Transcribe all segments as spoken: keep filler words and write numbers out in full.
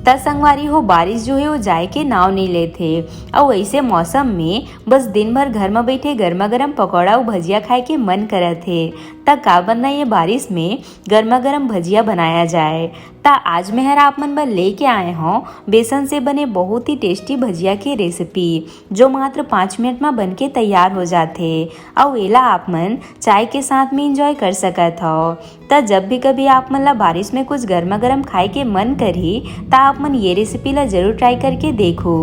त संगवारी हो, बारिश जो हे वो जाए के नाव नइ लेत हे। अउ ऐसे मौसम में बस दिन भर घर म बइठे गरमा गरम पकौड़ा अउ भजिया खाए के मन करत हे। त का बनना ये बारिश में गरमा गरम भजिया बनाया जाए। त आज मैं हर आप मन बर लेके आए हौं बेसन से बने बहुत ही टेस्टी भजिया के रेसिपी, जो मात्र पाँच मिनट म बन के तैयार हो जाथे। अउ एला आप मन चाय के साथ में एंजॉय कर सकत हव। त जब भी कभी आप मन ला बारिश में कुछ गर्मा गर्म खाए के मन करही, त आप मन ये रेसिपी ला जरूर ट्राई करके देखो।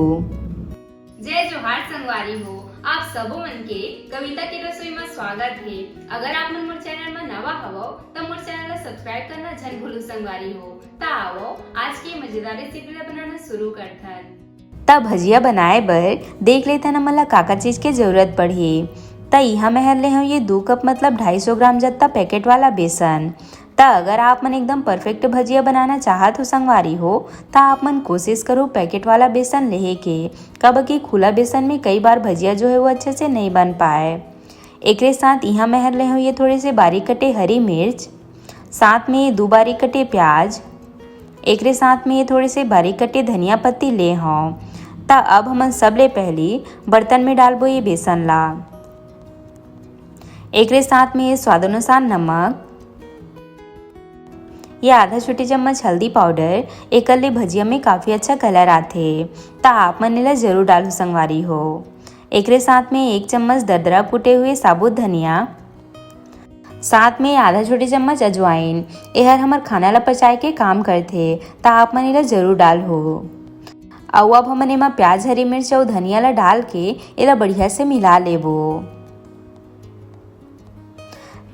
जय जोहार संगवारी हो, आप सबो मन के कविता के रसोई म स्वागत हे। अगर आप मन मोर चैनल म नवा हवव, त मोर चैनल ला सब्सक्राइब करना झन भूलू संगवारी हो। त आवव, आज के मजेदार रेसिपी ला बनाना शुरू करथन। त भजिया बनाए बर देख लेथन हमन ला का-का चीज के जरूरत पड़ही। त इहाँ मैं हर ले हव ये दू कप मतलब ढाई सौ ग्राम जत्ता पैकेट वाला बेसन। त अगर आप मन एकदम परफेक्ट भजिया बनाना चाहत हो संगवारी हो, त आप मन कोशिश करो पैकेट वाला बेसन लेहे के, काबर कि खुला बेसन में कई बार भजिया जो हे वो अच्छे से नइ बन पाए। एकरे साथ इहाँ मैं हर ले हव ये थोड़े से बारीक कटे हरी मिर्च, साथ में ये दू बारीक कटे प्याज, एकरे साथ में ये थोड़े से बारीक कटे धनिया पत्ती ले हव। त अब हमन सबले पहली बर्तन में डालबो ये बेसन ला। एकरे साथ में ये स्वाद अनुसार नमक, ये आधा छोटी चम्मच हल्दी पाउडर, एकर ले भजिया में काफी अच्छा कलर आथे। त आप मन एला जरूर डालहु संगवारी हो। एकरे साथ में एक चम्मच दरदरा कूटे हुए साबुत धनिया, साथ में आधा छोटी चम्मच अजवाइन। एहर हमर खाना ला पचाए के काम करथे, त आप मन एला जरूर डालहु। अउ अब हमन एमा प्याज, हरी मिर्च अउ धनिया ला डाल के एला बढ़िया से मिला लेबो।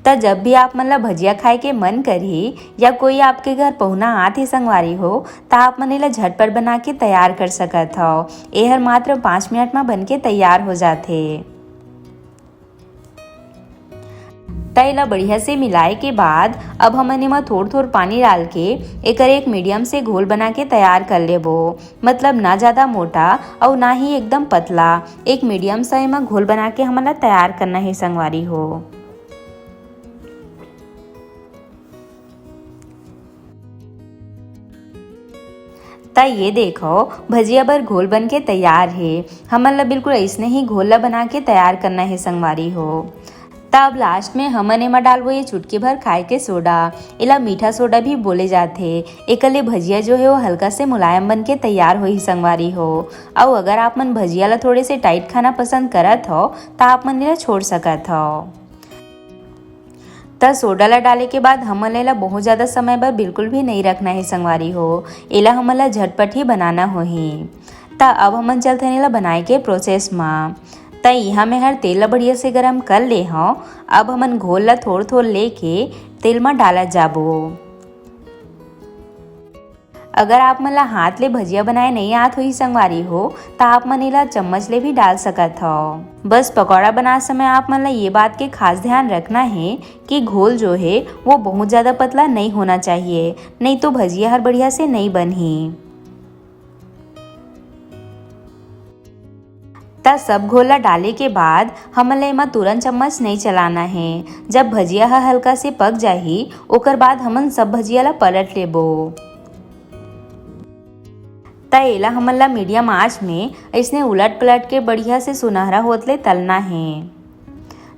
त जब भी आप मन ला भजिया खाए के मन करही या कोई आपके घर पहुना आत हे संगवारी हो, त आप मन एला झटपट बना के तैयार कर सकत हव। एहर मात्र पाँच मिनट म बन के तैयार हो जाथे। त एला बढ़िया से मिलाए के बाद अब हमन एमा थोर-थोर पानी डाल के एकर एक मीडियम से घोल बना के तैयार कर लेबो। मतलब ना ज्यादा मोटा अउ ना ही एकदम पतला, एक मीडियम सा एमा घोल बना के हमन ला तैयार करना हे संगवारी हो। त ये देखो, भजिया बर घोल बन के तैयार हे। हमन ला बिल्कुल अइसने ही घोल ला बना के तैयार करना हे संगवारी हो। त अब लास्ट में हमन एमा डालबो ये चुटकी भर खाए के सोडा। एला मीठा सोडा भी बोले जाथे। एकर ले भजिया जो हे वो हल्का से मुलायम बन के तैयार होही संगवारी हो। अउ अगर आप मन भजिया ला थोड़े से टाइट खाना पसंद करत हव, त आप मन एला छोड़ सकत हव। त सोडा ला डाले के बाद हमन ला एला बहुत ज्यादा समय बर बिल्कुल भी नइ रखना हे संगवारी हो। एला हमन ला झटपट ही बनाना होही। त अब हमन चलथन एला बनाए के प्रोसेस म। त इहाँ मैं हर तेल ला बढ़िया से गरम कर ले हव। अब हमन घोल ला थोर थोर लेके तेल म डालत जाबो। अगर आप मन ला हाथ ले भजिया बनाए नइ आत होही संगवारी हो, त आप मन एला चम्मच ले भी डाल सकत हव। बस पकौड़ा बनात समय आप मन ला ये बात के खास ध्यान रखना हे कि घोल जो हे वो बहुत ज्यादा पतला नइ होना चाहिए, नइ तो भजिया हर बढ़िया से नइ बनही। त सब घोल ला डाले के बाद हमन ला एमा तुरंत चम्मच नइ चलाना हे। जब भजिया ह हल्का से पक जाही, ओकर बाद हमन सब भजिया ला पलट लेबो। त एला हमन ला मीडियम आंच में अइसने उलट पलट के बढ़िया से सुनहरा होत ले तलना हे।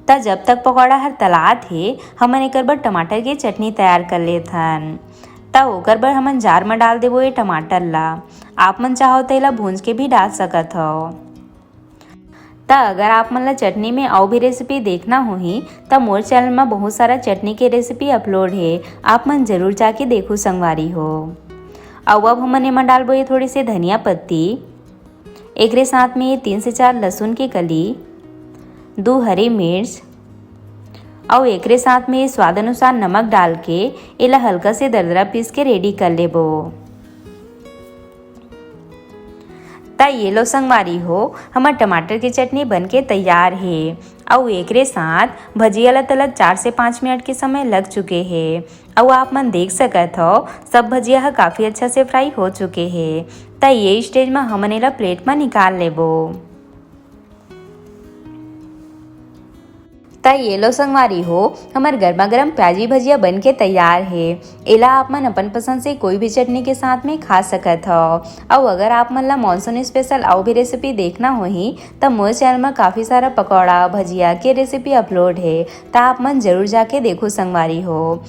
त जब तक पकौड़ा हर तलात हे, हमन एकर बर टमाटर के चटनी तैयार कर लेथन। त ओकर बर हमन जार म डाल देबो ये टमाटर ला। आप मन चाहो त एला भूंज के भी डाल सकत हव। त अगर आप मन ला चटनी में अउ भी रेसिपी देखना होही, त मोर चैनल म बहुत सारा चटनी के रेसिपी अपलोड हे, आप मन जरूर जाके देखू संगवारी हो। अउ अब हमन एमा डालबो ये थोड़े से धनिया पत्ती, एकरे साथ में ये तीन से चार लहसुन के कली, दू हरी मिर्च, अउ एकरे साथ में स्वाद अनुसार नमक डाल के एला हल्का से दरदरा पीस के रेडी कर लेबो। त ये लो संगवारी हो, हमर टमाटर के चटनी बन के तैयार हे। अउ एकरे साथ भजिया ला तलत चार से पाँच मिनट के समय लग चुके हे। अउ आप मन देख सकत हव, सब भजिया ह काफी अच्छा से फ्राई हो चुके हे। त ये स्टेज म हमन एला प्लेट म निकाल लेबो। त ये लो संगवारी हो, हमर गर्मा गर्म प्याजी भजिया बन के तैयार हे। एला आप मन अपन पसंद से कोई भी चटनी के साथ में खा सकत हव। अउ अगर आप मन ला मानसून स्पेशल अउ भी रेसिपी देखना होही, त मोर चैनल में काफी सारा पकौड़ा भजिया के रेसिपी अपलोड हे, त आप मन जरूर जाके देखो संगवारी हो।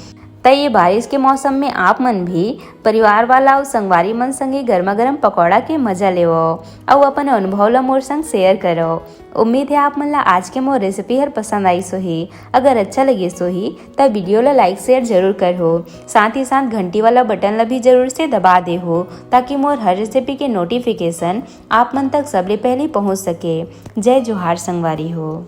त ये बारिश के मौसम में आप मन भी परिवार वाला अउ संगवारी मन संगे गर्मा गर्म पकौड़ा के मजा लेवो अउ अपन अनुभव ला मोर संग शेयर करो। उम्मीद है आप मन ला आज के मोर रेसिपी हर पसंद आइस होही। अगर अच्छा लगिस होही त वीडियो ला लाइक शेयर जरूर करहो, साथ ही साथ घंटी वाला बटन ला भी जरूर से दबा देहो, ताकि मोर हर रेसिपी के नोटिफिकेशन आप मन तक सबले पहले पहुंच सके। जय जोहार संगवारी हो।